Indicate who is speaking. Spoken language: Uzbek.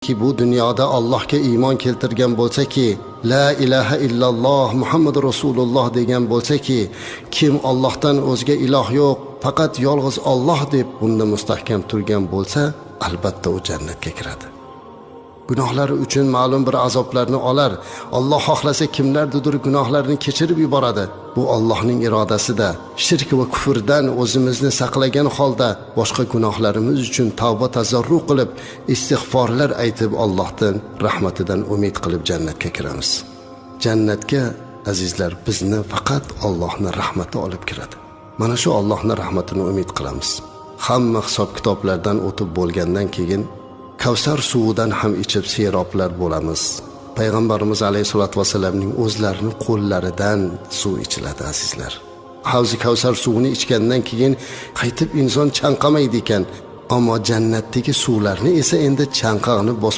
Speaker 1: Kimki bu dunyoda Allohga iymon keltirgan bo'lsa-ki, la ilaha illalloh Muhammadu Rasululloh degan bo'lsa-ki, kim Allohdan o'zga iloh yo'q, faqat yolg'iz Alloh deb bunda mustahkam turgan bo'lsa, albatta u jannatga kiradi. Gunohlari uchun ma'lum bir azoblarni olar. Alloh xohlasa, kimlarnidir gunohlarini kechirib yuboradi. Bu Allohning irodasida. Shirk va kufrdan o'zimizni saqlagan holda boshqa gunohlarimiz uchun tavba tazarru qilib, istig'forlar aytib, Allohdan rahmatidan umid qilib jannatga kiramiz. Jannatga, azizlar, bizni faqat Allohning rahmati olib kiradi. Mana shu Allohning rahmatini umid qilamiz. Hamma hisob kitoblardan o'tib bo'lgandan keyin Kavsar suvidan ham ichib seroblar bo'lamiz. Payg'ambarimiz alayhissalotu vassalamning o'zlarini qo'llaridan suv ichiladi, azizlar. Havzi Kavsar suvini ichgandan keyin qaytib inson chanqamaydi ekan. Ammo jannatdagi suvlarni esa endi chanqog'ini bosib